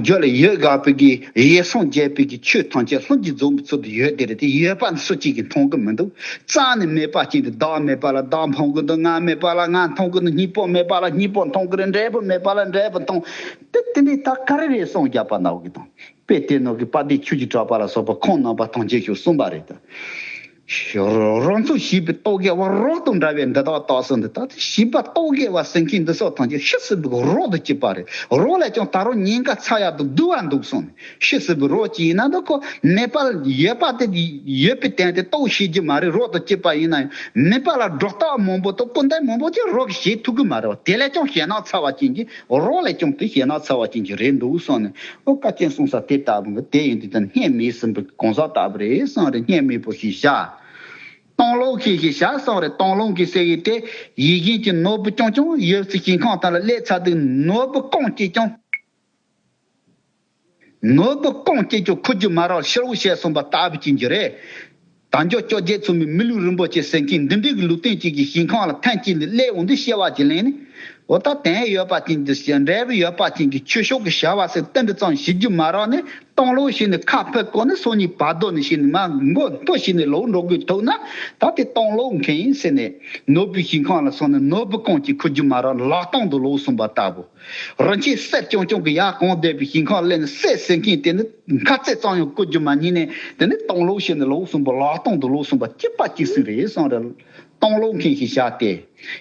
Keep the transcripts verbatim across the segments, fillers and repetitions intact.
རྒྱུད་ལ་ཡོད་དགའ་བའི་གི་ཡེ་སངས་རྒྱས་པའི་གི་ཆོས་ཐམས་ཅད་ལྷུན་གྱིས་འཛོམས་པའི་ཚུལ་དུ་ཡོད་དེ་རེད་དེ། ཡོད་པ་ནི་སུ་གཅིག་གིས་མཐོང་གི་མི་འདུག་རྩ་ནས་མེད་པ་ཅན་དུ། བདག་མེད་པ་ལ་བདག་མཐོང་གི་འདུག་ང་མེད་པ་ལ་ང་མཐོང་གི་འདུག་སྙིང་པོ་མེད་པ་ལ་སྙིང་པོ་མཐོང་གི་རེད། འབྲས་བུ་མེད་པ་ལ་འབྲས་བུ་མཐོང་། དེ་དེ་འདྲའི་ད་ག་རེ་རེད་སངས་རྒྱས་པ་ནའོ་གི་དང་། དཔེ་དེ་ནོ་གི་དཔལ་ལྡན་ཆོས་ཀྱི་གྲགས་པ་ལ་སོགས་པ་ཁོང་རྣམ་པ་ཐམས་ཅད་ཀྱང་གསུངས་པ་རེད་ད། རང་ཚོས་བྱིས་པའི་རྟོག་གེ་བ་རོགས་དང་འདྲ་བའི་འདི་དག་རྟགས་སུ་འདི་ལྟ་སྟེ། བྱིས་པ་རྟོག་གེ་བ་ཟེར་མཁན་འདི་སོགས་ཐམས་ཅད་ཤི་སྲིད་པའི་རོགས་དང་གཅིག་པ་རེད། རོགས་ལས་ཀྱང་ད་རུང་ཉེན་ཁ་ཚ་ཡག་འདུག་སྡུག་པ་འདུག་གསུངས་ནས། ཤི་སྲིད་པའི་རོགས་ཅིག་ཡིན་ན་འདི་ཁོ་མེད་པ་ཡོད་པ་དེ་ཡོད་པའི་སྟེང་དེ་རྟོགས་ཤེས་རྒྱུ་མ་རེད། རོགས་དང་གཅིག་པ་ཡིན་ན་ཡང་མེད་པ་ལ་སྒྲོ་བཏགས་མང་པོ་དང་སྐུར་འདེབས་མང་པོ་ཅིག་རོགས་ཀྱིས་བྱེད་ཐུབ་ཀྱི་མ་རེད་བ། དེ་ལས་ཀྱང་ཞེད་སྣང་ཚ་བ་ཅན་གྱི་རོགས་ལས་ཀྱང་དེ་ཞེད་སྣང་ཚ་བ་ཅན་གྱི་རེད་འདུག་གསུངས་ནས། ཨོ་བཀའ་བསྟན་གསུང་ས་དེ་ལྟ་བུ་གི་དེ་ཡིན་དུས་ད་སྙད་མི་ཟིན་པའི་གང་ཟག་ལྟ་བུ་རེད་གསུངས་རེད། སྙད་མི་བུ་ཞེས་བྱ། སྟོང་ལོ་ཞེས་ཞེས་བྱ་གསུངས་རེད། སྟོང་ལོ་གི་ཟེར་གི་དེ་ཡིད་བཞིན་གྱི་ནོར་བུ་ཀྱང་ཀྱང་ཡོད་ཚད་ཞིང་ཁམས་དག་ལ་སླེབས་ཚར་དུས་ནོར་བུ་རྐང་གཅིག་ཀྱང་ནོར་བུ་རྐང་གཅིག་ཀྱང་ཁུར་རྒྱུ་མ་རག་ཕྱིར་འོང་བྱས་སོང་བ་ལྟ་བུ་ཅན་གྱི་རེད། དལ་འབྱོར་བཅོ་བརྒྱད་མཚུངས་མེད་མི་ལུས་རིན་པོ་ཆེ་ཟེར་མཁན་འདི་འདྲའི་གི་ལུས་རྟེན་གཅིག་གི་ཞིང་ཁམས་ལ་ཐེངས་གཅིག་ལ་སླེབས་འོང་དུས་སྐྱེ་བ་གཅིག་ལེན་ནས། འོ་ད་དོན་ཡོད་པ་ཅན་གྱི་ཞེས་འབྲས་བུ་ཡོད་པ་ཅན་གྱི་ཆོས་ཕྱོགས་ཀྱི་བྱ་བ་ཟེར་རྟེན་འབྲེལ་ཙམ་ཞིག་རྒྱུ་མ་རག་ནས་སྟོང་ལོ་ཞིག་ནས་ཁ་ཕུད་བསྐོར་ནས་སང་ཉིན་བར་དོ་ནས་ཞིག་ནས་མ་མགོ་མཐོ་ཞིག་ནས་ལོག་འགྲོ་དགོས་ཐུག་ན། ད་དེ་སྟོང་ལོ་མཁན་ཡིན་ཟེར་ནས་ནོར་བུའི་ཞིང་ཁམས་ལ་སོང་ནས་ནོར་བུ་རྐང་གཅིག་ཁུར་རྒྱུ་མ་རག་ལག་སྟོང་དུ་ལོག་སོང་བ་ལྟ་བུ། རིན་ཆེན་གསེར་རྐྱང་རྐྱང་གི་ཡར་གོང་བསྡད་པའི་ཞིང་ཁམས་ལ་སླེབས་ནས་གསེར་ཟེར་མཁན་དེ་ནི་ཁ་ཚད་ཙམ་ཡང་བསྐུར་རྒྱུ་མ་རྙེད་ནས། དེ་ནི་སྟོང་ལོ་ཞིག་ནས་ལོག་སོང་བ་ལག་སྟོང་དུ་ལོག་སོང་བ་གཅིག་པ་གཅིག་སྲིད་རེད་གསུངས་རེད། སྟོང་ལོ་མཁན་ཞེས་བྱ་སྟེ།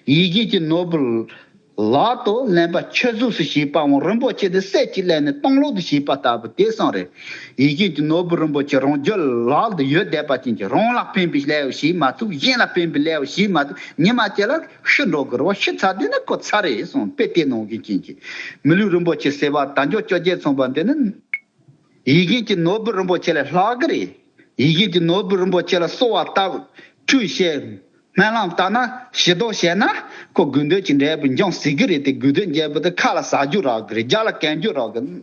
ཡིད་བཞིན་གྱི་ནོར་བུ་ལག་ཏུ་ལེན་པ་ཆོས་གཟུགས་སུ་བྱེད་པའམ་རིན་པོ་ཆེ་དེ་གསེར་གྱིས་བརླན་ནས་སྟོང་ལོ་དུ་བྱེད་པ་ལྟ་བུ་དེ་གསུངས་རེད། ཡིད་བཞིན་གྱི་ནོར་བུ་རིན་པོ་ཆེ་རང་རྒྱུད་ལག་ཏུ་ཡོད་བསྡད་པ་ཅན་གྱི་རང་ལ་ཕན་པའི་ལས་བྱེད་མ་ཐུབ། གཞན་ལ་ཕན་པའི་ལས་བྱེད་མ་ཐུབ། ཉི་མ་གཅིག་ལ་ཤི་འགྲོ་དགོས་རེད་བ། ཤི་ཚར་དུས་ན་ཁོ་ཚར་རེད་གསུངས། དཔེ་དེ་ནང་བཞིན་ཅན་གྱི་མི་ལུས་རིན་པོ་ཆེ་ཟེར་བ་དལ་འབྱོར་བཅོ་བརྒྱད་མཚུངས་པ་འདི་ནི་ཡིད་བཞིན་གྱི་ནོར་བུ་རིན་པོ་ཆེ་ལས་ལྷག་གི་རེད། ཡིད་བཞིན་གྱི་ནོར་བུ་རིན་པོ་ཆེ་ལ་གསོལ་བ་བཏབ། ཁྲུས་བྱས། སྨོན་ལམ་བཏབ་ན་ཞི་དོ་བྱས་ན། ཁོ་དགོས་འདོད་ཀྱི་འབྲས་བུ་འབྱུང་སྲིད་ཀྱི་རེད་དེ། དགོས་འདོད་འབྲས་བུ་དེ་ཁ་ལ་ཟ་རྒྱུ་རག་གི་རེད། རྒྱབ་ལ་གན་རྒྱུ་རག་གི།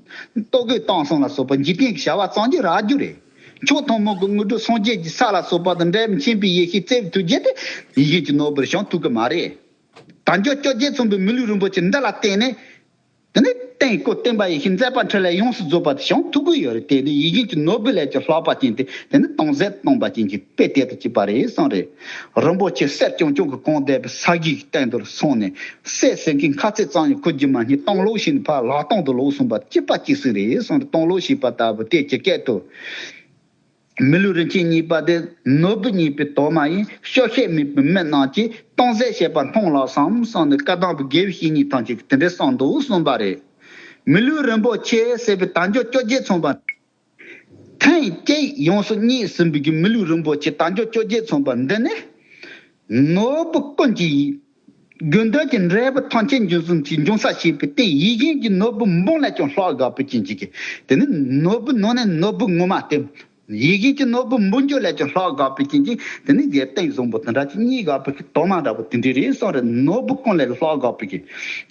ལྟོ་གོས་གཏོང་སོང་ལ་སོགས་པ་འཇིག་རྟེན་གྱི་བྱ་བ་ཙམ་གྱིས་རག་རྒྱུ་རེད། མཆོག་ཐུན་མོང་གི་དངོས་གྲུབ་སངས་རྒྱས་ཀྱི་ས་ལ་སོགས་པ་དང་འབྲལ་མི་ཤེས་པའི་ཡེ་ཤེས་བརྩེ་བའི་ཐུགས་རྗེ་དེ་ཡིད་བཞིན་གྱི་ནོར་བུར་བྱང་ཐུབ་ཀྱི་མ་རེད། དལ་འབྱོར་བཅོ་བརྒྱད་མཚུངས་པའི་མི་ལུས་རིན་པོ་ཆེ་འདི་ལ་བརྟེན་ནས། དེ་ནས་རྟེན་སྐུ་བསྟན་པ་ཡེ་ཤེས་མཛད་པ་འཕྲིན་ལས་ཡོངས་སུ་རྫོགས་པ་དེ་བྱང་ཐུབ་ཀྱི་ཡོད་རེད། དེ་ནི་ཡིད་བཞིན་གྱི་ནོར་བུ་ལས་ཀྱང་ལྷག་པ་ཅན་དེ། དེ་ནི་སྟོང་ཟད་སྟོང་པ་ཅན་གྱི་དཔེ་དེ་དང་གཅིག་པ་རེད་གསུངས་རེད། རིན་པོ་ཆེ་གསེར་རྐྱང་རྐྱང་གི་གོང་བསྡད་པའི་ས་གཞིའི་སྟེང་དུ་སོང་ནས། གསེར་ཟེར་མཁན་ཁ་ཚད་ཙམ་ཡང་ཁུར་རྒྱུ་མ་རྙེད། སྟོང་ལོ་ཞིག་ནས་ཕར་ལག་སྟོང་དུ་ལོག་སོང་བ་གཅིག་པ་གཅིག་སྲིད་རེད་གསུངས་རེད། སྟོང་ལོ་ཞེས་པ་ལྟ་བུ་དེ་ཇི་སྐད་དུ། མི་ལུས་རིན་ཆེན་གཉིས་པ་དེ་ནོར་བུ་རྙེད་པའི་དོགས་མ་ཡིན། བཤོལ་ཤེས་མེད་པའི་མི་རྣམས་ཀྱིས་སྟོང་ཟད་བྱེད་པ་མཐོང་ལགས་སམ་གསུངས་ནས། བཀའ་གདམས་པའི་དགེ་བའི་བཤེས་གཉེན་ཐམས་ཅད་ཀྱིས་དེ་འདྲའི་གསུངས་འདུག་གསུངས་པ་རེད། མི་ལུས་རིན་པོ་ཆེ་ཟེར་བའི་དལ་འབྱོར་བཅོ་བརྒྱད་མཚུངས་པ། ཐེངས་གཅིག་ཡོངས་སུ་རྙེད་ཟིན་པའི་གི་མི་ལུས་རིན་པོ་ཆེ་དལ་འབྱོར་བཅོ་བརྒྱད་མཚུངས་པ་འདི་ནི། ནོར་བུ་ཀུན་གྱི་དགོས་འདོད་ཀྱི་འབྲས་བུ་ཐམས་ཅད་འབྱུང་ཟིན་གྱི་འབྱུང་ས་ཞེས་པའི་སྟེང་ཡིད་བཞིན་གྱི་ནོར་བུ་འབུམ་ལས་ཀྱང་ལྷག་དགའ་བུ་ཅན་གཅིག་གིས། དེ་ནི་ནོར་བུ་ནང་ནས་ནོར་བུ་ངོ་མ་སྟེ། ཡིད་བཞིན་གྱི་ནོར་བུ་འབུམ་འགྱུར་ལས་ཀྱང་ལྷག་དགའ་བུ་ཅན་གཅིག། དེ་ནི་རྒྱལ་བསྟན་བཟང་པོ་དེ་འདྲ་ཅིག་རྙེད་དགའ་བུ་གི་དོགས་མ་འདྲ་བོ་དེ་འདྲ་རེད་གསུངས་རེད། ནོར་བུ་ཀུན་ལས་ལྷག་དགའ་བུ་གི་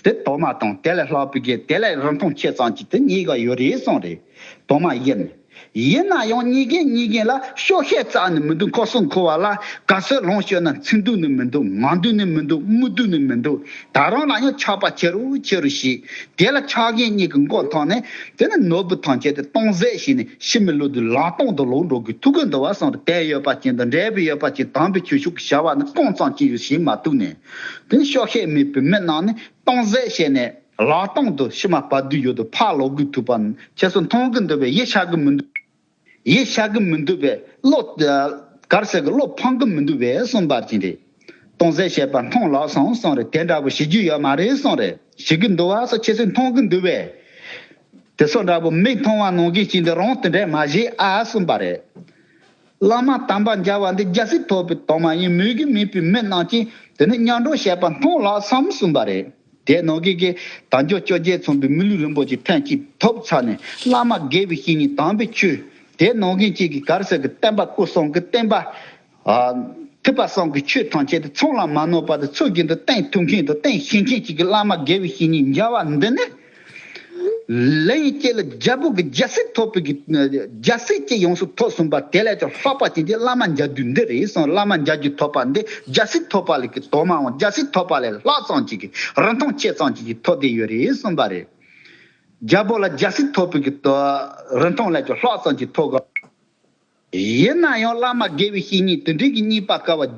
དེ་དོགས་མ་དང་། དེ་ལས་ལྷག་པའི་གི་དེ་ལས་རིན་ཐང་ཆེ་ཙམ་གྱི་དེ་རྙེད་དགའ་ཡོད་རེད་གསུངས་རེད། དོགས་མ་ཡིན། ཡིན་ན་ཡང་རྙེད་མཁན་རྙེད་མཁན་ལ་བཤོལ་ཤེས་རྩ་ནས་མི་འདུག། མཁོ་སུ་མཁོ་བ་ལ་ག་ཚོད་ལོངས་སྤྱོད་ན་ཚིག་འདུག་ནི་མི་འདུག། ངག་འདུག་ནི་མི་འདུག། མིག་འདུག་ནི་མི་འདུག། ད་རུང་ལ་ཡང་ཆགས་པ་ཆེ་རུ་ཆེ་རུ་ཞིག། དེ་ལ་ཆགས་མཁན་གཉིས་ཀྱི་མགོ་ཐོག་ནས་དེ་ནི་ནོར་བུ་ཐམས་ཅད་དེ་སྟོང་ཟད་བྱས་ནས་ཕྱི་མི་ལུས་དུ་ལག་སྟོང་དུ་ལོག་འགྲོ་དགོས་ཐུག་གི་འདུག་བ་གསུངས་རེད། དོན་ཡོད་པ་ཅན་དང་འབྲས་བུ་ཡོད་པ་ཅན་དམ་པའི་ཆོས་ཕྱོགས་ཀྱི་བྱ་བ་ནི་རྐང་ཙམ་ཅིག་ཡང་བྱེད་མ་ཐུབ་ནས། དེ་ནི་བཤོལ་ཤེས་མེད་པའི་མི་རྣམས་ནི་སྟོང་ཟད་བྱས་ནས། ལག་སྟོང་དུ་ཕྱི་མ་བར་དོ་ཡོད་དུ་ཕར་ལོག་དགོས་ཐུག་པ་ནི་ཁྱེད་ཚོ་མཐོང་གི་འདུག་པས། ཡིད་ཆགས་ཀྱི་མི་འདུག། ཡིད་ཆགས་ཀྱི་མི་འདུག་པས། བློ་གར་ཟེར་གི་བློ་ཕམ་གྱི་མི་འདུག་པས་གསུངས་པ་ཅིག་རེད། སྟོང་ཟད་བྱེད་པ་མཐོང་ལགས་སམ་གསུངས་རེད། དེ་འདྲ་པོ་བྱེད་རྒྱུ་ཡོད་མ་རེད་གསུངས་རེད། བྱེད་ཀྱི་འདུག་བ་སོགས་ཁྱེད་ཚོས་མཐོང་གི་འདུག་པས། དེ་ཚོ་འདྲ་པོ་མིག་མཐོང་བ་ནང་བཞིན་ཅིག་འདི་རང་དེ་འདྲས་མ་བྱེད་ཨ་གསུངས་པ་རེད། བླ་མ་དམ་པ་མཇལ་བ་འདི་རྒྱལ་སྲིད་ཐོབ་པའི་དོགས་མ་ཡིན། མོས་གུས་མེད་པའི་མི་རྣམས་ཀྱིས་དེ་ནི་མཉམ་འགྲོགས་བྱེད་པ་མཐོང་ལགས་སམ་གསུངས་པ་རེད། དེ་ནང་གི་གི་དལ་འབྱོར་བཅོ་བརྒྱད་མཚུངས་པའི་མི་ལུས་རིན་པོ་ཆེ་ཐེངས་གཅིག་ཐོབ་ཚར་ནས་བླ་མ་དགེ་བའི་བཤེས་གཉེན་དམ་པའི་ཆོས། དེ་ནང་གི་གཅིག་གི་གར་ཟེར་གི་བསྟན་པ་སྐུ་གསུམ་གི་བསྟན་པ། ཨ། ཐེག་པ་གསུམ་གྱི་ཆོས་ཐམས་ཅད་དེ་ཚང་ལ་མ་ནོར་བར་དུ་ཚུལ་བཞིན་དུ་བསྟེན་ཐུབ་མཁན་དང་བསྟེན་ཤེས་མཁན་གཅིག་གི་བླ་མ་དགེ་བའི་བཤེས་གཉེན་མཇལ་བ་འདི་ནི། ལན་གཅིག་ལ་རྒྱལ་པོ་གི་རྒྱལ་སྲིད་ཐོབ་པའི་གི་རྒྱལ་སྲིད་ཀྱི་ཡོངས་སུ་ཐོབ་ཟིན་པ་དེ་ལས་ཀྱང་ལྷག་པ་ཅན་གྱི་བླ་མ་མཇལ་རྒྱུ་འདི་རེད་གསུངས། བླ་མ་མཇལ་རྒྱུ་ཐོབ་པ་འདི་རྒྱལ་སྲིད་ཐོབ་པ་ལས་ཀྱི་དོགས་མའང་རྒྱལ་སྲིད་ཐོབ་པ་ལས་ལྷག་ཙམ་ཅིག་གི་རིན་ཐང་ཆེ་ཙམ་ཅིག་གི་ཐོབ་བསྡད་ཡོད་རེད་གསུངས་པ་རེད། རྒྱལ་པོ་ལ་རྒྱལ་སྲིད་ཐོབ་པའི་གི་དོ་རིན་ཐང་ལས་ཀྱང་ལྷག་ཙམ་གྱི་ཐོབ་ག། ཡིན་ན་ཡང་བླ་མ་དགེ་བའི་བཤེས་གཉེན་དེ་འདྲའི་གི་རྙེད་པ་དཀའ་བ།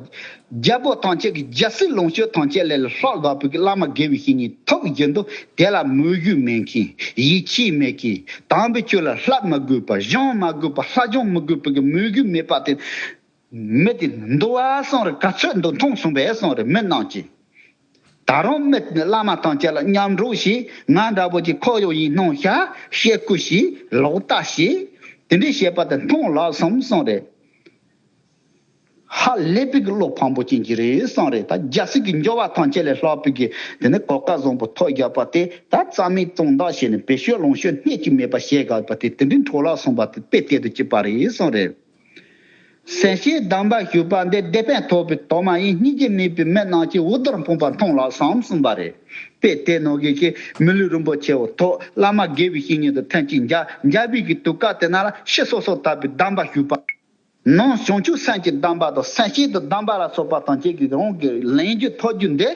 རྒྱལ་པོ་ཐམས་ཅད་ཀྱི་རྒྱལ་སྲིད་ལོངས་སྤྱོད་ཐམས་ཅད་ལས་ལྷག་དགའ་བའི་གི་བླ་མ་དགེ་བའི་བཤེས་གཉེན་ཐོབ་བཞིན་དུ་དེ་ལ་མོས་གུས་མེད་མཁན། ཡིད་ཆེས་མེད་མཁན། དམ་པའི་ཆོས་ལ་བསླབ་མི་དགོས་པ། སྦྱང་མ་དགོས་པ། ལྷ་སྦྱོང་མི་དགོས་པའི་གི་མོས་གུས་མེད་པ་དེ། མི་དེ་འདུལ་བ་གསུངས་རེད། ག་ཚོད་འདུལ་མཐོང་གསུངས་པས་གསུངས་རེད། མི་རྣམས་ཀྱིས། ད་རུང་མི་བླ་མ་ཐམས་ཅད་ལ་མཉམ་འགྲོགས་ཤིག། ང་འདྲ་པོ་ཅིག་ཁོག་གཡོག་ཡིན་སྣང་ཤ། བཤད་ཁུ་ཞིག། ལོག་ལྟ་ཞིག། དེ་འདྲའི་བཤད་པ་དེ་མཐོང་ལགས་སམ་གསུངས་རེད། ཧ་ལས་པའི་གི་བློ་ཕམ་པོ་ཅན་གྱི་རེད་གསུངས་རེད། ད་རྒྱལ་སྲིད་ཀྱི་འབྱོར་བ་ཐམས་ཅད་ལས་ལྷག་པའི་གི་དེ་ནི་གོ་སྐབས་བཟང་པོ་ཐོབ་བཞག་པ་དེ། ད་རྩ་མེད་བཙོང་བདག་བྱས་ནས་བེད་སྤྱོད་ལོངས་སྤྱོད་སྣེ་གཅིག་མེད་པ་བྱས་བཞག་པ་དེ། དེ་འདྲའི་འཕྲོ་བརླག་སོང་བ་དེ་དཔེ་གཏད་དུ་བཅུག་པ་རེད་གསུངས་རེད། སེམས་བསྐྱེད་གདམས་པ་ཞུས་པ་འདི། དེད་དཔོན་ཐོབ་པའི་དོན་མ་ཡིན། སྙིང་རྗེ་མེད་པའི་མི་རྣམས་ཀྱིས། འུར་རྡོར་ཕོངས་པ་མཐོང་ལགས་སམ་གསུངས་པ་རེད། དཔེ་དེ་ནང་གི་གི་མི་ལུས་རིན་པོ་ཆེ་བོ་ཐོབ། བླ་མ་དགེ་བའི་བཤེས་གཉེན་དང་ཐམས་ཅད་མཇལ། མཇལ་བའི་གི་དུས་སྐབས་དེ་ན་ལ་ཕྱི་སོ་སོར་ཐར་པའི་གདམས་པ་ཞུས་པ། ནང་བྱང་ཆུབ་སེམས་ཀྱི་གདམས་པ་དང་། སེམས་བསྐྱེད་དུ་གདམས་པ་ལ་སོགས་པ་ཐམས་ཅད་ཀྱི་རང་གི་ལན་རྒྱུ་ཐོབ་རྒྱུ་འདི།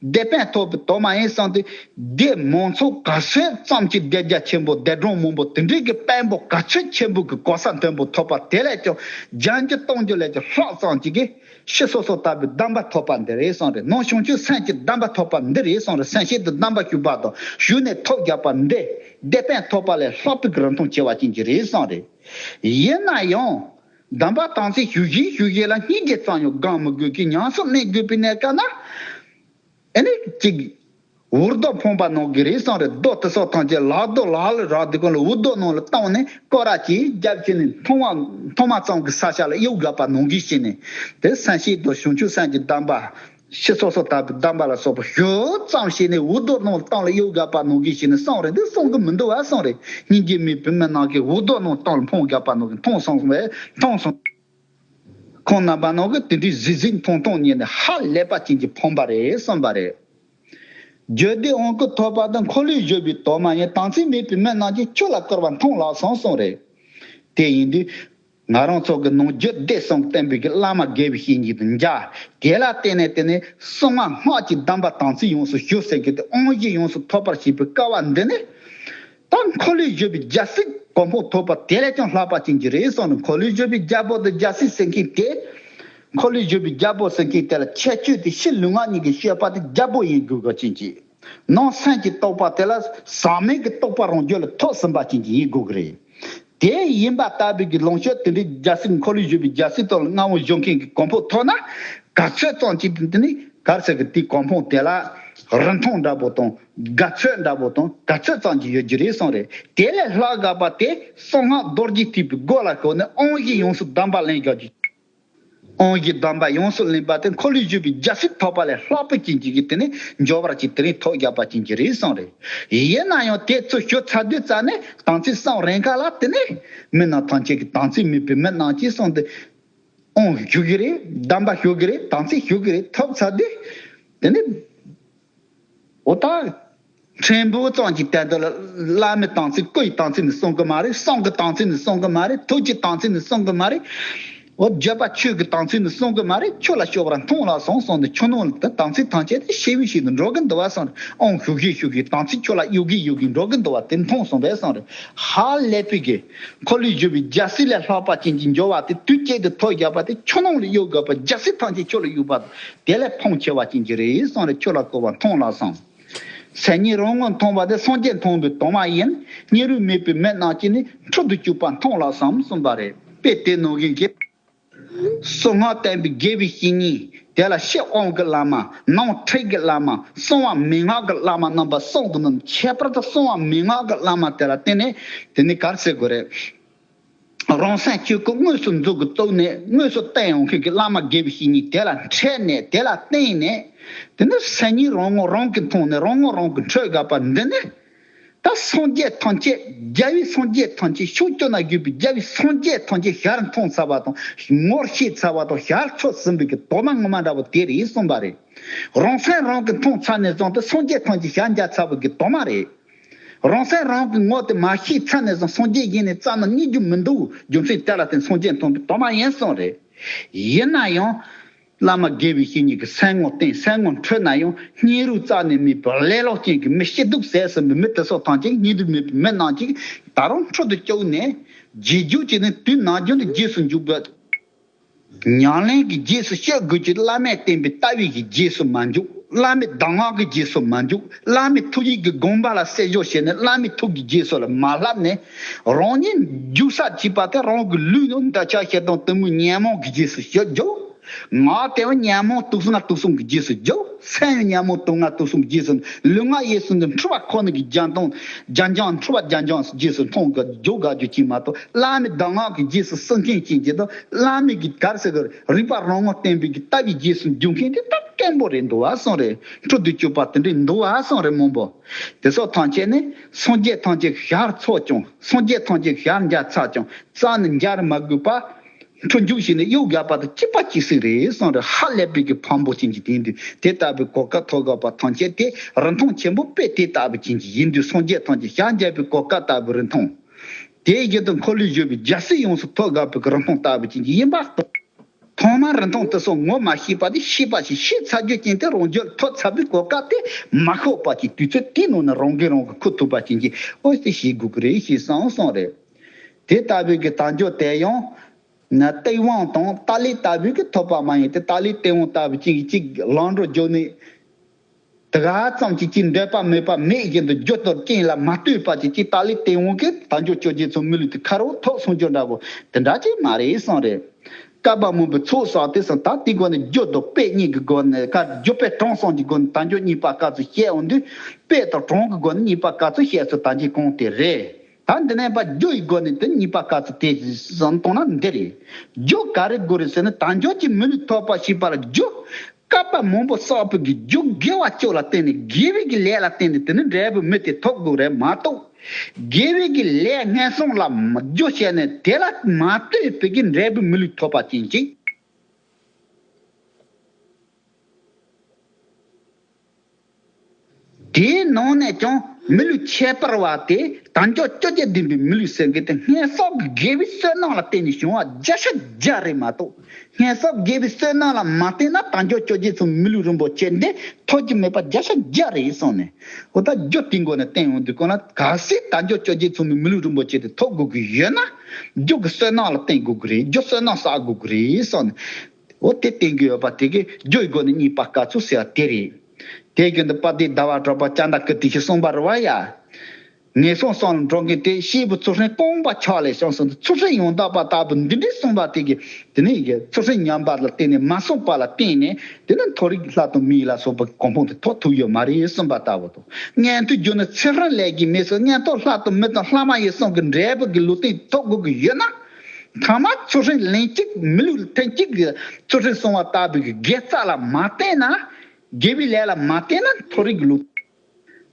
དེད་དཔོན་ཐོབ་པའི་དོན་མ་ཡིན་གསུངས་ཏེ། དེ་མང་ཚོགས་ག་ཚོད་ཙམ་གྱིས་དེ་རྒྱ་ཆེན་པོ་དེ་སྒྲུང་མང་པོ་དེ་འདྲའི་གི་དཔོན་པོ་ག་ཚོད་ཆེན་པོ་གི་གོ་ས་མཐོན་པོ་ཐོབ་པ་དེ་ལས་ཀྱང་སྦྱང་རྒྱུ་གཏོང་རྒྱུ་ལས་ཀྱང་ལྷག་ཙམ་གྱི་གི་ཕྱི་སོ་སོར་ཐར་པའི་གདམས་པ་ཐོབ་པ་འདི་རེད་གསུངས་རེད། ནང་བྱང་ཆུབ་སེམས་ཀྱི་གདམས་པ་ཐོབ་པ་འདི་རེད་གསུངས་རེད། སེམས་བསྐྱེད་དུ་གདམས་པ་ཞུས་པ་དང་ཞུས་ནས་ཐོབ་བཞག་པ་འདི་དེད་དཔོན་ཐོབ་པ་ལས་ལྷག་པའི་གི་རིན་ཐང་ཆེ་བ་ཅན་གྱི་རེད་གསུངས་རེད། ཡིན་ན་ཡང་། གདམས་པ་དམ་ཚིག་ཞུ་བཞིན་ཞུ་བཞིན་ལ་སྙིང་རྗེ་ཙམ་ཡང་སྒོམ་མི་དགོས་ཀྱི་ཉམས་སུ་ལེན་དགོས་པའི་གནས་སྐབས་ན། ཨེ་ནི་གཅིག་འུར་རྡོ་ཕོངས་པ་ནང་གི་རེད་གསུངས་རེད། རྡོ་དེ་སོགས་ཐམས་ཅད་ལག་རྡོ་ལག་ལ་རག་དུས་སྒང་ལ་འུར་རྡོ་ནང་ལ་བཏང་ནས་སྐོར་ར་གྱིས་རྒྱབ་ཀྱི་ནས་མཐོང་བ་མཐོང་མ་ཙམ་གྱི་ས་ཆ་ལ་གཡུག་བཞག་པ་ནང་བཞིན་བྱས་ནས། དེ་སེམས་བསྐྱེད་དང་བྱང་ཆུབ་སེམས་ཀྱི་གདམས་པ། ཕྱི་སོ་སོར་ཐར་པའི་གདམས་པ་ལ་སོགས་པ་ཞུ་ཙམ་བྱས་ནས་འུར་རྡོ་ནང་ལ་བཏང་ལ་གཡུག་བཞག་པ་ནང་བཞིན་བྱས་ནས་གསུངས་རེད། འདི་གསུང་གི་མི་འདུག་བ་གསུངས་རེད། སྙིང་རྗེ་མེད་པའི་མི་རྣམས་ཀྱིས་འུར་རྡོ་ནང་བཏང་ལ་ཕོངས་བཞག་པ་ནང་བཞིན་མཐོང་སོང་བས་མཐོང་སོང་། ཁོང་རྣམ་པ་ནང་གི་དེ་འདྲའི་གཟིགས་གཟིགས་མཐོང་མཐོང་ཉིད་ནས་ཧ་ལས་པ་ཅན་གྱི་ཕོངས་པ་རེད་གསུངས་པ་རེད། རྒྱུད་སྡེ་དབང་བསྐུར་ཐོབ་པ་དང་འཁོར་ལོས་སྒྱུར་བའི་དོན་མ་ཡིན། དམ་ཚིག་མེད་པའི་མི་རྣམས་ཀྱིས། ཆོས་ལ་བསྐུལ་བ་མཐོང་ལགས་སམ་གསུངས་རེད། དེ་ཡིན་དུས། ང་རང་ཚོ་གི་ནང་རྒྱུད་སྡེ་གསུམ་བསྟན་པའི་གི་བླ་མ་དགེ་བའི་བཤེས་གཉེན་དང་མཇལ། དེ་ལ་བརྟེན་ནས་དེ་ནས་གསང་སྔགས་སྔགས་ཀྱི་གདམས་པ་དམ་ཚིག་ཡོངས་སུ་ཞུ་ཟེར་གི་དེ་དབང་བཞི་ཡོངས་སུ་ཐོབ་པར་བྱེད་པའི་སྐལ་བ་འདི་ནི། ད་འཁོར་ལོས་སྒྱུར་བའི་རྒྱལ་སྲིད་གོ་འཕང་ཐོབ་པ་དེ་ལས་ཀྱང་ལྷག་པ་ཅན་གྱི་རེད་གསུངས་ནས། འཁོར་ལོས་སྒྱུར་བའི་རྒྱལ་པོ་དང་རྒྱལ་སྲིད་ཟེར་མཁན་དེ། འཁོར་ལོས་སྒྱུར་བའི་རྒྱལ་པོ་ཟེར་མཁན་དེ་ལ་ཁྱད་ཆོས་དེ་ཕྱི་ལུས་ངག་གཉིས་ཀྱི་སྤྱོད་པ་དེ་རྒྱལ་པོ་ཡིན་དགོས་པ་ཅན་གྱི། ནང་སེམས་ཀྱི་རྟོགས་པ་དེ་ལ་ཟག་མེད་ཀྱི་རྟོགས་པ་རང་རྒྱུད་ལ་ཐོབ་ཟིན་པ་ཅན་གྱི་ཡིན་དགོས་ཀྱི་རེད། དེ་ཡིན་པ་ལྟ་བུའི་གི་ལོངས་སྤྱོད་དེ་འདྲའི་རྒྱལ་སྲིད་འཁོར་ལོས་སྒྱུར་བའི་རྒྱལ་སྲིད་ཐོག་ལ་མངའ་དབང་སྦྱོང་མཁན་གྱི་གོ་འཕང་ཐོབ་ན། ག་ཚོད་ཙམ་ཅིག་དེ་ནི་ག་རེ་ཟེར་གི་དེའི་གོ་འཕང་དེ་ལ་རིན་ཐང་འདྲ་པོ་དང་དགའ་ཚོད་འདྲ་པོ་དང་ག་ཚོད་ཙམ་ཅིག་ཡོད་ཀྱི་རེད་གསུངས་རེད། དེ་ལས་ལྷག་དགའ་བ་དེ་གསང་སྔགས་རྡོ་རྗེ་ཐེག་པའི་སྒོ་ལ་ཞུགས་ནས་དབང་བཞི་ཡོངས་སུ་གདམས་པ་ལེན་དགོས་ཀྱི། དབང་བཞི་གདམས་པ་ཡོངས་སུ་ལེན་པ་དེ་འཁོར་ལོས་སྒྱུར་བའི་རྒྱལ་སྲིད་ཐོབ་པ་ལས་ལྷག་པའི་རྐྱེན་གྱིས་དེ་ནི་འབྱོར་བ་ཅིག་དེ་རིང་ཐོབ་བཞག་པ་ཅན་གྱི་རེད་གསུངས་རེད། ཡིན་ན་ཡང་དེ་ཚོ་ཞུ་ཚར་དུས་ཙམ་ནས་དམ་ཚིག་བསྲང་རན་ག་ལ་དེ་ནི་མི་རྣམས་ཐམས་ཅད་ཀྱིས་དམ་ཚིག་མེད་པའི་མི་རྣམས་ཀྱིས་གསུངས་ཏེ། དབང་ཞུ་གི་རེད། གདམས་པ་ཞུ་གི་རེད། དམ་ཚིག་ཞུ་གི་རེད། ཐོབ་ཚར་དུས་དེ་ནི། འོ་ད། ཕྲན་བུ་ཙམ་གྱི་སྟེང་དུ་ལ་བླ་མའི་དམ་ཚིག་སྐུ་ཡི་དམ་ཚིག་ནི་གསུང་གི་མ་རེད། བསང་གི་དམ་ཚིག་ནི་གསུང་གི་མ་རེད། ཐུགས་ཀྱི་དམ་ཚིག་ནི་གསུང་གི་མ་རེད། འོ་བརྗོད་པ་ཆོས་ཀྱི་དམ་ཚིག་ནི་གསུང་གི་མ་རེད། ཆོས་ལ་སྤྱོད་པར་མཐོང་ལགས་སོ་གསུངས་ཏེ་ཆོས་ནང་ལ་དམ་ཚིག་ཐམས་ཅད་དེ་ཤེས་བཞིན་ཤེས་བཞིན་དུ་འགྲོ་གི་འདུག་བ་གསུངས་ཏེ། ཨོང་ཞུ་བཞིན་ཞུ་བཞིན་དམ་ཚིག་ཆོས་ལ་གཡོ་གི་གཡོ་གི་འགྲོ་གི་འདུག་བ་དེ་མཐོང་སོང་བས་གསུངས་རེད། ཧ་ལས་པའི་གི། འཁོར་ལོས་སྒྱུར་བའི་རྒྱལ་སྲིད་ལས་ལྷག་པ་ཅན་གྱི་འབྱོར་བ་དེ་དུས་གཅིག་ཏུ་ཐོབ་བཞག་པ་དེ་ཆོས་ནང་ལ་གཡོ་དགོས་པ། རྒྱལ་སྲིད་ཐམས་ཅད་ཆོས་ལ་གཡོ་བ་དེ་ལས་ཕོངས་ཆེ་བ་ཅན་གྱི་རེད་གསུངས་རེད། ཆོས་ལ་བསྐུལ་བ་མཐོང་ལགས་སམ། སེམས་ཉིད་རང་ངོ་མཐོང་བ་དེ་སངས་རྒྱས་མཐོང་བའི་དོན་མ་ཡིན། སྙིང་རུས་མེད་པའི་མི་རྣམས་ཀྱིས་ནི་འཁྲུལ་དུ་བཅུག་པ་མཐོང་ལགས་སམ་གསུངས་པ་རེད། དཔེ་དེ་ནང་བཞིན་གྱི། གསང་སྔགས་བསྟན་པའི་དགེ་བའི་བཤེས་གཉེན་དེ་ལ་ཕྱི་དབང་གི་བླ་མ། ནང་ཁྲིད་ཀྱི་བླ་མ། གསང་བ་མན་ངག་གི་བླ་མ་རྣམ་པ་གསུམ་གྱི་ནང་ཁྱད་པར་དུ་གསང་བ་མན་ངག་གི་བླ་མ་དེ་ལ་བརྟེན་ནས་དེ་ནི་ག་རེ་ཟེར་དགོས་རེད། རང་སེམས་ཆོས་སྐུ་དངོས་སུ་འཛུགས་ཀྱི་བཙུགས་ནས་དངོས་སུ་བསྟན་ཡོང་མཁན་གྱི་བླ་མ་དགེ་བའི་བཤེས་གཉེན་དེ་ལ་འཕྲད་ནས་དེ་ལ་བརྟེན་ནས་དེ་ནི་སེམས་ཉིད་རང་ངོ་རང་གིས་མཐོང་ནས་རང་ངོ་རང་གིས་འཕྲོད་དགོས་པ་འདི་ནི། ད་སངས་རྒྱས་ཐམས་ཅད་རྒྱལ་བའི་སངས་རྒྱས་ཐམས་ཅད་ཕྱོགས་བཅུ་ན་བཞུགས་པའི་རྒྱལ་བའི་སངས་རྒྱས་ཐམས་ཅད་ཞལ་མཐོང་ཚར་བ་དང་ངོ་ཤེས་ཚར་བ་དང་ཞལ་འཚོ་ཟིན་པའི་གི་དོན་དག་ངོ་མ་འདྲ་བོ་དེ་རེད་གསུངས་པ་རེད། རང་སེམས་རང་གིས་མཐོང་ཚར་ནས་བཟུང་སྟེ་སངས་རྒྱས་ཐམས་ཅད་ཞལ་མཇལ་ཚར་བའི་གི་དོན་མ་རེད། རང་སེམས་རང་གི་ངོ་དེ་མ་ཤེས་ཚར་ནས་བཟུང་སངས་རྒྱས་ཡིན་ནས་རྩ་ནས་རྙེད་རྒྱུ་མི་འདུག་རྒྱུ་མཚན་དེ་ལ་བརྟེན་སངས་རྒྱས་མཐོང་བའི་དོན་མ་ཡིན་གསུངས་རེད། ཡིན་ན་ཡང་། བླ་མ་དགེ་བའི་བཤེས་གཉེན་གྱི་སེམས་ངོ་བསྟེན། སེམས་ངོ་འཕྲོད་ན་ཡང་སྙིང་རུས་རྩ་ནས་མེད་པའི་ལེ་ལོ་ཅན་གྱི་མི། སྐྱིད་སྡུག་ཟས་ཟིན་པའི་མི་དེ་ཚོ་ཐམས་ཅད། སྙིང་རུས་མེད་པའི་མི་རྣམས་ཀྱིས་ད་རུང་འཕྲོ་དུ་བཅུག་ནས་རྗེས་འཇུག་བྱས་ནས་དུས་ནམ་རྒྱུན་དུ་རྗེས་སུ་འཇུག་པའི། ཉམས་ལེན་གྱི་རྗེས་སུ་སྐྱོད་དགོས་ཀྱི། བླ་མས་བསྟན་པའི་ལྟ་བའི་གི་རྗེས་སུ་མ་འཇུག་བླ་མའི་གདམས་ངག་གི་རྗེས་སུ་མ་འཇུག་བླ་མའི་ཐུགས་ཡིད་ཀྱི་དགོངས་པ་ལ་གསལ་བརྗོད་བྱས་ནས། བླ་མའི་ཐུགས་ཀྱི་རྗེས་སུ་ལ་མ་བསླབས་ནས། རང་ཉིད་འཇུག་ས་བྱས་པ་དེ་རང་གི་ལུས་ནི་འདོད་ཆགས་ཞེ་སྡང་གཏི་མུག་ཉོན་མོངས་ཀྱི་རྗེས་སུ་སྐྱོད་འཇུག་ངག་དེ་ཡང་ཉོན་མོངས་དུག་གསུམ་དུག་གསུམ་གྱི་རྗེས་སུ་འཇུག་སེམས་ཡང་ཉོན་མོངས་དུག་ལྔ་དུག་གསུམ་གྱི་རྗེས་སུ། ལུས་ངག་ཡིད་གསུམ་དུ་འཁྲུལ་པ་ཁོ་ན་གི་རྒྱ་མཚོ། རྒྱ་འབྱམས། འཁྲུལ་པ་རྒྱ་འབྱམས་རྗེས་སུ་མཐོང་དགོས། འཇུག་དགོས་རྒྱུ་ཅིག་མ་གཏོགས། བླ་མའི་གདམས་ངག་གི་རྗེས་སུ་སུན་མཁན་ཅན་གྱི་དང་། བླ་མའི་གི་ག་རེ་ཟེར་གི། རིག་པ་རང་ངོ་བསྟན་པའི་གི་ལྟ་བའི་རྗེས་སུ་འཇུག་མཁན་དེ་ད་དཀོན་པོ་རེད་འདུག་བ་གསུངས་རེད། འཕྲོ་དུ་བཅུག་པ་དེ་འདྲས་འདུག་བ་གསུངས་རེད་མང་པོ། དེ་སོགས་ཐམས་ཅད་ནི་སངས་རྒྱས་ཐམས་ཅད་ཞལ་ཚོགས་ཀྱང་། སངས་རྒྱས་ཐམས་ཅད་ཞལ་མཇལ་ཚར་ཀྱང་རྩ་ནས་མཇལ་མ་དགོས་པ། འཕྲོ་འཇུག་བྱས་ནས་གཡོ་བརྒྱབ་པ་དང་གཅིག་པ་གཅིག་སྲིད་རེད་གསུངས་རེད། ཧ་ལས་པའི་གི་ཕངས་པོ་ཅན་གྱི། དེ་འདུག་དེ་ལྟ་བུའི་གོ་སྐབས་ཐོབ་དགོས་པ་ཐམས་ཅད་དེ་རིན་ཐང་ཆེན་པོ་དཔེ་དེ་ལྟ་བུ་ཅན་གྱི་ཡིན་དུས། སངས་རྒྱས་ཐམས་ཅད་ཞལ་མཇལ་བའི་གོ་སྐབས་ལྟ་བུ་རིན་ཐང་། དེའི་རྒྱུ་དུ་འཁོར་ལོས་སྒྱུར་བའི་རྒྱལ་སྲིད་ཡོངས་སུ་ཐོབ་དགོས་པའི་གི་རིན་ཐང་ལྟ་བུ་ཅན་གྱི་ཡིན་པ། ཐོག་མར་རིན་ཐང་དེ་ཚོ་ངོ་མ་ཤེས་པ་དེ་ཤེས་པ་ཞིག་ཤེས་ཚར་རྒྱུ་ཅན་དེ། རང་རྒྱུད་ཐོབ་ཚར་བའི་གོ་སྐབས་དེ་མ་ཤོར་བ་ཅིག་དུས་ཚོད་དེའི་ནང་ན་རང་གིས་རང་གི་ཁུར་ཐུབ་པ་ཅན་གྱི། ཨོ་དེ་ཤེས་དགོས་ཀྱི་རེད་ཞེས་གསུངས་གསུངས་རེད། དེ་ལྟ་བུའི་གི་དལ་འབྱོར་དེ་ཡང་ན་སྟེས་དབང་དང་ཏཱ་ལའི་ལྟ་བུའི་གི་ཐོབ་པ་མ་ཡིན་ཏེ། ཏཱ་ལའི་སྟེས་དབང་ལྟ་བུ་ཅན་གྱི་ཅིག་ལམ་འགྲོ་བརྒྱུད་ནས། དེ་ག་ཙམ་གྱིས་ཅིག་འདོད་པ་མེད་པ་མེད་བཞིན་དུ་རྒྱུ་དང་རྐྱེན་ལ་མ་ལྟོས་པ་ཅིག་ཅིག་ཏཱ་ལའི་སྟེས་དབང་གིས་དལ་འབྱོར་བཅོ་བརྒྱད་ཚོགས་མི་ལུས་དེ་ཁ་རོག་ཐོབ་སོང་རྒྱུ་འདྲ་པོ་དེ་འདྲ་ཅིག་མ་རེད་གསུངས་རེད། བསྐལ་པ་མང་པོའི་ཚོགས་བསགས་ཏེ་གསུངས། ད་དེའི་སྒོ་ནས་རྒྱུ་དང་དཔེ་གཉིས་ཀྱི་སྒོ་ནས། ཀ་རྒྱུ་དཔེ་གྲངས་གསུམ་གྱི་སྒོ་ནས་དལ་འབྱོར་རྙེད་པ་སྐབས་སུ་བཤད་འོང་དུས། དཔེ་དང་གྲངས་ཀྱི་སྒོ་ནས་རྙེད་པ་སྐབས་སུ་བཤད་ཚུལ་ད་གིན་གོང་དེ་རེད། ད་འདི་ནས་ཕར་རྒྱུ་ཡི་སྒོ་ནས་དེ་རྙེད་པ་སྐབས་སུ་དེ་བསམ་བཏང་ན་འདི་རེད། རྒྱུ་ག་རེ་དགོས་རེད་ཟེར་ན། དལ་འབྱོར་གྱི་མི་ལུས་ཐོབ་པ་ཞེས་པ་ལ་རྒྱུ། བསྐལ་པ་མང་པོ་བསགས་པའི་གི་རྒྱུ་དགེ་བ་བཅུ་ལ་བརྟེན་ནས། དགེ་བའི་གི་ལས་ལ་བརྟེན་ནས་དེ་ནི་འབྲས་བུ་མི་དེ་ཐོབ་དགོས་རེད་མ་གཏོགས། དགེ་བའི་གི་ལས་ངན་སོང་ལ་རྒྱུ་བྱས་ནས་དེ་ལ་མ་ལྟོས་པའི་གི་འབྲས་བུ་མི་ལུས་ཐོབ་པ་ཅན་ཅིག་དེའི་ནང་ནས་ཀྱང་མི་ལུས་ཁྱད་པར་བ་དེ་དལ་འབྱོར་བཅོ་བརྒྱད་ལྡན་པའི་མི་ལུས་ཟེར་མཁན་དེ་སྔོན་བསགས་ཀྱི་དགེ་བའི་བསོད་ནམས་ལ་བརྟེན་ནས་བྱུང་བ་བརྒྱ་ཆ་བརྒྱ་རེད་མ་གཏོགས། སྔོན་བསགས་དགེ་བའི་བསོད་ནམས་ལ་མ་བརྟེན་ན་དལ་འབྱོར་བཅོ་བརྒྱད་ཚོགས་མི་ལུས་རིན་པོ་ཆེ་འདི་ཐོབ་ཀྱི་མེད་པ་བརྒྱ་ཆ་བརྒྱ་རེད་གསུངས་ནས། འོ་ད་རྒྱུ་དེའི་སྒོ་ནས་བསྟན་ཡོང་དུས། གང་ལ་གལ་སྲིད་དལ་འབྱོར་བཅོ་བརྒྱད་ཚོགས་མི་མི་ལུས་རིན་པོ་ཆེ་དེ་ཐོབ་དགོས་ཀྱི་ཡོད་ན། རྒྱུ་གི་བསོད་ནམས་ལ་བརྟེན་དགོས་ཀྱི་རེད། རྒྱུ་བསོད་ནམས་བསགས་དགོས་ཀྱི་རེད་གསུངས་ནས། འོ་དེ་བསྟན་གྱི་ཡོད་པ་དེ་གིས་རྒྱུ་ཡི་སྒོ་ནས་རྙེད་པ་སྐབས་སུ་ཟེར་བ་དེ་རེད། དེ་བཞིན་དུ་དཔལ་ལྡན་ཟླ་བ་གྲགས་པ་ཙནྡྲ་ཀིརྟི་ཞེས་གསུངས་པ་རེད་བ་ཡ། ངན་སོང་གསུམ་ལ་འགྲོ་མཁན་དེ། སྐྱེས་བུ་ཚུལ་ཁྲིམས་སྤངས་པ་ཆགས་ལས་བྱུང་ཟེར་ནས། ཚུལ་ཁྲིམས་ཡང་དག་པ་ལྟ་བུ་འདི་འདྲའི་གསུངས་པ་དེ་གིས། དེ་ནས་ཡི་གེ་ཚུལ་ཁྲིམས་ཉམས་པ་ལ་བརྟེན་ནས་མ་བསྲུངས་པ་ལ་བརྟེན་ནས། དེ་ནས་མཐོ་རིས་ལྷ་དང་མི་ཡི་ལ་སོགས་པའི་གོ་འཕང་དེ་ཐོབ་ཐུབ་ཡོད་མ་རེད་གསུངས་པ་ལྟ་བུ་དང་། མངོན་མཐོའི་རྒྱུ་ནི་ཚུལ་ཁྲིམས་ལས་ཀྱིས་མེད་ཟེར། མངོན་མཐོ་ལྷ་དང་མི་དང་ལྷ་མ་ཡིན་གསུམ་གྱི་འབྲས་བུ་གི་ལུས་རྟེན་ཐོབ་དགོས་ཀྱི་ཡོད་ན། ཐ་མ་ཚུལ་ཁྲིམས་ལན་གཅིག་མི་ལུས་ཐེངས་གཅིག་གི་ཚུལ་ཁྲིམས་བསྲུང་བ་ལྟ་བུའི་གི་དགེ་རྩ་ལ་མ་བརྟེན་ན། དགེ་བའི་ལས་ལ་མ་བརྟེན་ན་མཐོ་རིས་ཀྱི་ལུས་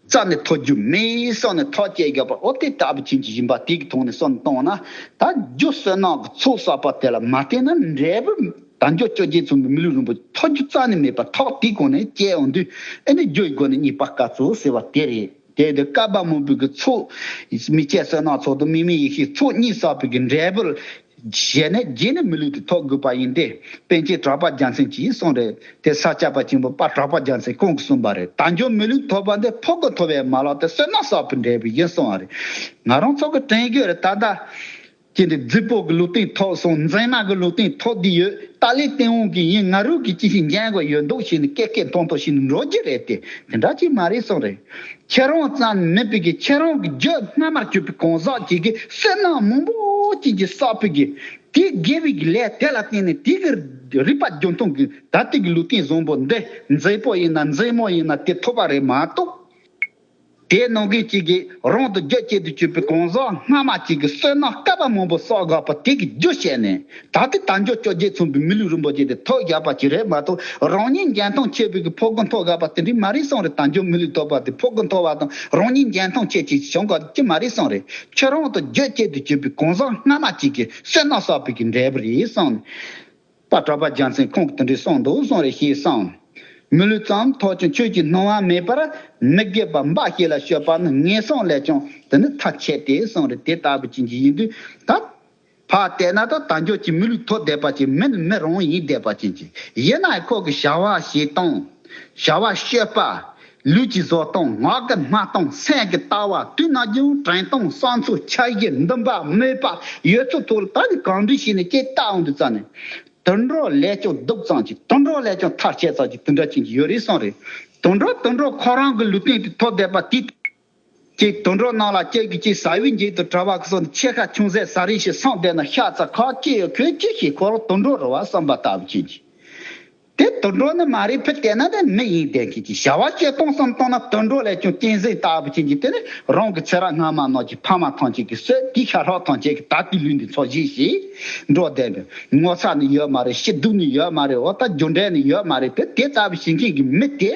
རྩ་ནས་ཐོབ་རྒྱུ་མེད་གསུངས་ནས་ཐག་བཅད་ཡོད་པ། འོ་དེ་ལྟ་བུ་ཅན་གྱི་ཡིན་པ་དེ་གི་ཐོག་ནས་བསམ་བཏང་ན། ད་རྒྱུ་བསོད་ནམས་ཀྱི་ཚོགས་བསགས་པ་དེ་ལ་མ་བརྟེན་ན་འབྲས་བུ་དལ་འབྱོར་བཅོ་བརྒྱད་ཚོགས་མི་མི་ལུས་རིན་པོ་ཆེ་ཐོབ་རྒྱུ་རྩ་ནས་མེད་པ་ཐག་དེའི་སྒོ་ནས་བཅད་ཡོང་དུས། ཨེ་ནི་རྒྱུ་ཡི་སྒོ་ནས་རྙེད་པ་སྐབས་སུ་ཟེར་བ་དེ་རེད། དེ་དུས་བསྐལ་པ་མང་པོའི་གི་ཚོགས། མི་སྐྱེ་བསོད་ནམས་ཚོགས་དང་མི་མེད་ཡེ་ཤེས་ཚོགས་གཉིས་བསགས་པའི་གི་འབྲས་བུ་བཞེས་ནས། རྗེས་ནས་མི་ལུས་དེ་ཐོབ་དགོས་པ་ཡིན་ཏེ། པཎ་ཆེན་གྲགས་པ་རྒྱལ་མཚན་གྱིས་གསུངས་རེད། དེ་ས་སྐྱ་པ་ཆེན་པོ་དཔལ་གྲགས་པ་རྒྱལ་མཚན་ཁོང་གིས་གསུངས་པ་རེད། དལ་འབྱོར་མི་ལུས་ཐོབ་པ་འདི་ཕོ་རྒོད་ཐོབ་པའི་མ་ལག་སྟེ། བསོད་ནམས་བསགས་པའི་འབྲས་བུ་ཡིན་གསུངས་པ་རེད། ང་རང་ཚོ་གི་དྲན་རྒྱུ་རེད། ད་ལྟ་ཅི་འདི་རྫིག་པོ་གི་ལུས་རྟེན་ཐོབ་སོང་། མཛེས་མ་གི་ལུས་རྟེན་ཐོབ་བསྡད་ཡོད། ཏཱ་ལའི་སྟེས་དབང་གིས་ཡིན། ང་རང་གིས་ཅི་ཞིག་འཇོན་དགོས་ཡོད་འདུག་བྱས་ནས་སྐད་སྐད་མཐོ་མཐོ་བྱས་ནས་འགྲོ་རྒྱུ་རེད་དེ། དེ་འདྲ་ཅིག་མ་རེད་གསུངས་རེད། ཁྱེད་རང་ཙམ་མིན་པའི་གི་ཁྱེད་རང་གི་རྒྱུད་སྔ་མར་གྱུར་པའི་གང་ཟག་ཅིག་གིས་བསོད་ནམས་མང་པོ་ཅིག་གིས་བསགས་པའི་གི་དེའི་དགེ་བའི་གི་ལས་དེ་ལ་བརྟེན་ནས། དེ་གི་རིག་པ་རྒྱུན་མཐོང་གི་ད་ལྟའི་གི་ལུས་རྟེན་བཟང་པོ་འདི། མཛེས་པོ་ཡིན་ན་མཛེས་མོ་ཡིན་ན་དེ་ཐོབ་པ་རེད་མ་གཏོགས། དེ་ནང་གི་གཅིག་གིས་རང་དང་རྒྱུད་གཅིག་ཏུ་གྱུར་པའི་གང་ཟག་སྔ་མ་གཅིག་གིས་བསོད་ནམས་བསྐལ་པ་མང་པོ་བསགས་དགོས་པ་དེ་གི་རྒྱུ་བྱས་ནས། ད་ལྟའི་དལ་འབྱོར་བཅོ་བརྒྱད་མཚོན་པའི་མི་ལུས་རིན་པོ་ཆེ་དེ་ཐོབ་བཞག་པ་ཅིག་རེད་མ་གཏོགས། རང་ཉིད་འཇོན་ཐང་ཆེ་བའི་གི་ཕོ་རྒོད་ཐོབ་དགོས་པ་དེ་འདྲ་མ་རེད་གསུངས་རེད། དལ་འབྱོར་མི་ལུས་ཐོབ་པ་དེ་ཕོ་རྒོད་ཐོབ་པ་དང་རང་ཉིད་འཇོན་ཐང་ཆེ་ཅིག་བྱུང་དགོས་ཀྱི་མ་རེད་གསུངས་རེད། ཁྱེད་རང་དང་རྒྱུད་གཅིག་ཏུ་གྱུར་པའི་གང་ཟག་སྔ་མ་གཅིག་གིས་བསོད་ནམས་བསགས་པའི་གི་འབྲས་བུ་རེད་གསུངས་ནས། དཔལ་གྲགས་པ་རྒྱལ་མཚན་ཁོང་གིས་དེ་འདྲའི་གསུངས་འདུག་གསུངས་རེད་ཞེས་གསུངས། མི་ལུས་ཙམ་ཐོབ་ཀྱང་ཆོས་ཀྱི་སྣང་བ་མེད་པར། མི་དགེ་བ་འབའ་ཞིག་ལ་སྤྱོད་པ་ནི། ངན་སོང་ལས་ཀྱང་དེ་ནི་ཐར་ཆེ་སྟེ་གསུངས་རེད། དེ་ལྟ་བུ་ཅན་གྱི་ཡིན་དུས་ད། ཕར་བལྟས་ན་ད་དལ་འབྱོར་གྱི་མི་ལུས་ཐོབ་བསྡད་པ་ཅིག་མི་ནི་མི་རང་ཡིན་བསྡད་པ་ཅིག་ཅིག་ཡིན་ན་ཁོ་གི་བྱ་བ་བྱེད་སྟངས། བྱ་བ་སྤྱོད་པ། ལུས་ཀྱི་བཟོ་སྟངས། ངག་གི་སྨྲ་སྟངས། སེམས་ཀྱི་ལྟ་བ། དུས་ནམ་རྒྱུན་དྲན་སྟངས། བསམ་ཚུལ། འཆར་གཞི། འདུན་པ། མོས་པ་ཡོད་ཚད་ཐོག་ལ་ད་ནི་གང་འདྲ་བྱས་ནས་ཅིག་བལྟ་འོང་དུས་ཙང་ནས། དུད་འགྲོ་ལས་ཀྱང་སྡུག་ཙམ་ཅིག་དུད་འགྲོ་ལས་ཀྱང་ཐར་ཆེ་ཙམ་ཅིག་དེ་འདྲ་ཅིག་ཡོད་རེད་གསུངས་རེད། དུད་འགྲོ་དུད་འགྲོ་ཁོ་རང་གི་ལུས་རྟེན་དེ་ཐོབ་བསྡད་པ་དེ། ཅིག་དུད་འགྲོ་ནང་ལ་ཅིག་གིས་ཅིག་ཟ་བའི་འཇིག་ཏུ་གྲོལ་བ་གི་སོགས་ནི་ཕྱེད་ཀ་ཅུང་ཟད་ཟ་རེས་ཤིག་སོང་བསྡད་ན་ཤ་ཚ་ཁ་སྐྱེ་ཡོད་ཁོས་ཅི་ཤེས། ཁོ་རང་དུད་འགྲོ་རེད་བ་བསམ་པ་ལྟ་བུ་ཅན་གྱི། དེ་དུད་འགྲོ་ནི་མ་རེད། ཕུ་བལྟས་ན་དེ་མི་ཡིན་བསྡད་མཁན་གྱི་བྱ་བ་སྤྱོད་སྟངས་བསམ་བཏང་ན་དུད་འགྲོ་ལས་ཀྱང་གཅན་གཟན་ལྟ་བུ་ཅན་གྱི་དེ་ནི་རང་གི་ཚེ་རབས་སྔ་མ་ནང་གི་ཕ་མ་ཐམས་ཅད་ཀྱི་སྲོལ་དེ་ཤ་ཁྲག་ཐམས་ཅད་ཀྱི་ད་ལྟའི་ལུས་འདི་འཚོ་བཞིན་ཞིག་འགྲོ་བསྡད་པས། ངོ་ཚ་ནི་ཡོད་མ་རེད། ཤི་སྡུག་ནི་ཡོད་མ་རེད། འོ་ད་རྒྱུ་འབྲས་ནི་ཡོད་མ་རེད། དེ་དེ་ལྟ་བུ་བྱེད་མཁན་གྱི་མི་དེ།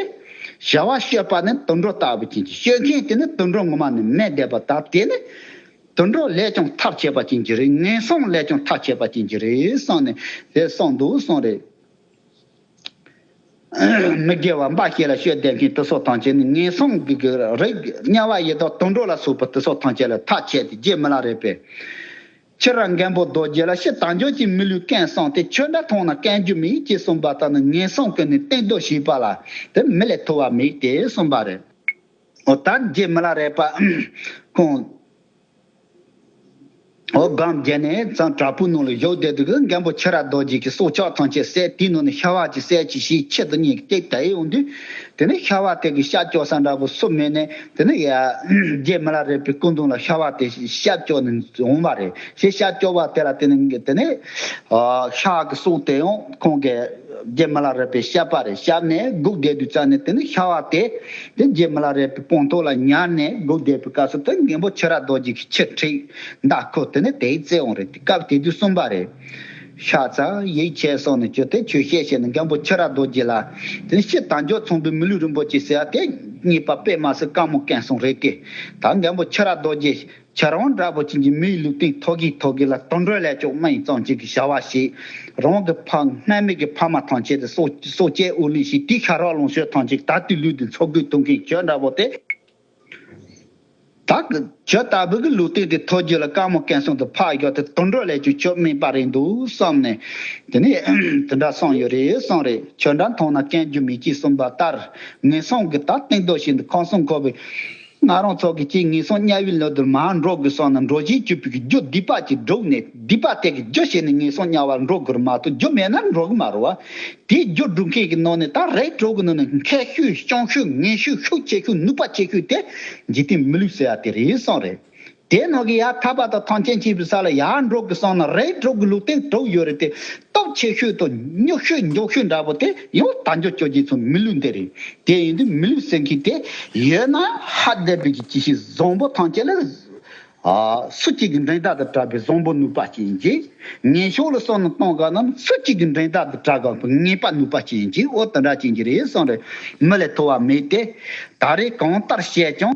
བྱ་བ་སྤྱོད་པ་ནི་དུད་འགྲོ་ལྟ་བུ་ཅན་གྱི་སྤྱོད་མཁན་དེ་ནི་དུད་འགྲོ་ངོ་མ་ནི་མེད་བསྡད་པ་ད་དེ་ནི། དུད་འགྲོ་ལས་ཀྱང་ཐར་ཆེ་བ་ཅན་གྱི་རེད། ངན་སོང་ལས་ཀྱང་ཐར་ཆེ་བ་ཅན་གྱི་རེད་གསུངས་ནས་དེ་གསུངས་འདུག་གསུངས་རེད། མི་དགེ་བ་འབའ་ཞིག་ལ་སྤྱོད་བསྡད་མཁན་དེ་ཚོ་ཐམས་ཅད་ནི་ངན་སོང་གི་གི་རིགས་དམྱལ་བ་ཡི་དྭགས་དུད་འགྲོ་ལ་སོགས་པ་དེ་ཚོ་ཐམས་ཅད་ལས་ཐར་ཆེ་སྟེ་རྗེ་མི་ལ་རས་པས། ཁྱེད་རང་མགོན་པོ་རྡོ་རྗེ་ལ་ཕྱི་དལ་འབྱོར་གྱི་མི་ལུས་སྐལ་བཟང་དེ་ཁྱོད་འདྲ་མཐོང་ན་སྐལ་རྒྱུ་མེད་ཅེས་གསུངས་པ་ལྟར་ན་ངན་སོང་གི་ནི་གཏན་འདོགས་བྱས་པ་ལ་དེ་མི་ལས་ཐོབ་པ་མེད་དེ་གསུངས་པ་རེད། འོ་ད་རྗེ་མི་ལ་རས་པ་ཁོང་། འོ་སྒོམ་བརྒྱབ་ནས་ཙང་བྲག་ཕུག་ནང་ལ་བཞུགས་བསྡད་དུས་ཀྱི་མགོན་པོ་ཁྱི་ར་རྡོ་རྗེ་གི་སྲོག་ཆགས་ཐམས་ཅད་བསད། དེའི་ནང་ནས་ཤ་བ་ཅིག་བསད་ཅིག་ཞེས་ཁྱི་དེ་གཉིས་ཀྱིས་དེད་ཡོང་དུས། དེ་ནས་ཤ་བ་དེ་གིས་ཤ་བཅོ་ས་འདྲ་པོ་སུ་མེད་ནས་དེ་ནས་ཡ་རྗེ་མི་ལ་རས་པའི་སྐུ་གདུང་ལ་ཤ་བ་དེ་ཤ་བཅོ་ནས་འོང་བ་རེད། ཞེས་ཤ་བཅོ་བ་དེ་ལ་དེ་ནས་དེ་ནས་ཤ་གི་སྲོག་དེ་ཡང་ཁོང་གིས། རྗེ་མི་ལ་རས་པས་བཤད་པ་རེད། བཤད་ནས་སྒུག་བསྡད་དུས་ཙམ་ནས་དེ་ནི་ཤ་བ་དེ་དེ་རྗེ་མི་ལ་རས་པའི་དཔུང་ཐོག་ལ་ཉར་ནས་སྒུག་བསྡད་པའི་སྐབས་སུ་དེ་མགོན་པོ་ཁྱི་ར་རྡོ་རྗེ་གིས་ཁྱི་ཁྲིད་མདའ་ཁུར་དེ་ནི་དེའི་རྩེ་འོང་རེད། དེ་སྐབས་དེ་དུས་གསུངས་པ་རེད། ཤ་ཚ་ཡིད་ཆེས་སོང་ནས་ཁྱོད་དེ་ཆོས་བཤད་བཤད་ནས་མགོན་པོ་ཁྱི་ར་རྡོ་རྗེ་ལ་དེ་ནི་ཕྱི་དལ་འབྱོར་ཚངས་པའི་མི་ལུས་རིན་པོ་ཆེ་ཟེར་བ་དེ་རྙེད་པ་དཔེ་མ་སྲིད་དཀའ་མོ་བཀལ་སོང་རེད་དེ། ད་མགོན་པོ་ཁྱི་ར་རྡོ་རྗེ། ཁྱེད་རང་འདྲ་པོ་ཅན་གྱི་མིའི་ལུས་རྟེན་ཐོབ་གི་ཐོབ་གི་ལ་དུད་འགྲོ་ལས་ཀྱང་དམན་ཙམ་ཅིག་གི་བྱ་བ་བྱེད། རང་གི་ཕ་སྔ་མའི་གི་ཕ་མ་ཐམས་ཅད་དེ་སྲོག་སྲོག་བཅད་དབུགས་ལེན་བྱེད། དེའི་ཤ་རགས་ལོངས་སྤྱོད་ཐམས་ཅད་ད་ལྟའི་ལུས་འདི་འཚོ་དགོས་གཏོང་མཁན་ཁྱོད་འདྲ་པོ་དེ། ད་གི་ཁྱོད་ལྟ་བུ་གི་ལུས་རྟེན་དེ་ཐོབ་རྒྱུ་ལ་དཀའ་མོ་བཀལ་སོང་དུ་ཕར་ཡོད་དེ་དུད་འགྲོ་ལས་ཀྱང་ཁྱོད་དམན་པ་རེད་འདུག་བསམ་ནས། དེ་ནས་དེ་འདྲ་གསུངས་ཡོད་རེད་གསུངས་རེད། ཁྱོད་འདྲ་མཐོང་ན་སྐྱོན་རྒྱུ་མེད་ཅེས་གསུངས་པ་ལྟར་ངན་སོང་གི་ད་གཏན་འདོགས་བྱས་འདུག་ཁམས་གསུམ་འཁོར་བའི། ང་རང་ཚོ་གི་ཅིག་ངན་སོང་དམྱལ་བའི་ལམ་དུ་མར་འགྲོ་དགོས་སོང་ན་འགྲོ་བྱེད་གཅིག་པུའི་རྒྱུ་སྡིག་པ་ཅིག་བསྒྲུབས་ནས་སྡིག་པ་དེ་གི་རྒྱུ་བྱས་ནས་ངན་སོང་དམྱལ་བར་འགྲོ་དགོས་མ་གཏོགས་རྒྱུ་མེད་ན་འགྲོ་གི་མ་རེད་བ། དེའི་རྒྱུ་སྒྲུབ་མཁན་གྱི་ནང་ནས་ད་རིགས་དྲུག་གི་ནང་ནས་མཁས་ཤོས་སྐྱོ་ཤོས་ངན་ཤོས་ཤུགས་ཆེ་ཤོས་ནུས་པ་ཆེ་ཤོས་དེ་འཇིག་རྟེན་མི་ལུས་ཟེར་ཡ་དེ་རེད་གསུངས་རེད། དེ་ནང་གི་ཡར་ཐར་པ་དང་ཐམས་ཅད་མཁྱེན་པའི་ས་ལ་ཡར་འགྲོ་དགོས་སོང་ན་རིགས་དྲུག་གི་ལུས་རྟེན་དྲུག་ཡོད་རེད་དེ། སྟོབས་ཆེ་ཤོས་དང་སྙུག་ཤོས་མགྱོགས་ཤོས་འདྲ་པོ་དེ་ཡང་དལ་འབྱོར་སྤྱོད་བྱེད་ཚོ་མི་ལུས་འདི་རེད། དེ་ཡིན་དུས་མི་ལུས་ཟེར་མཁན་དེ་ཡོད་ན་ཧ་བསྡད་པའི་གི་ཅི་ཞིག་བཟང་པོ་ཐམས་ཅད་ལ། ཨ། སུ་གཅིག་གི་འགྲན་ཟླ་དང་བྲལ་བའི་བཟང་པོ་ནུས་པ་ཅན་གྱི། ངན་ཕྱོགས་ལ་སོང་ནས་གཏོང་ག་ན་སུ་གཅིག་གི་འགྲན་ཟླ་དང་བྲལ་དགོས་པའི་ངན་པ་ནུས་པ་ཅན་གྱི་འོ་དེ་འདྲ་ཅན་གྱི་རེད་གསུངས་རེད། མི་ལས་ཐོབ་པ་མེད་དེ། ད་རེས་གང་ལྟར་བཤད་ཀྱང་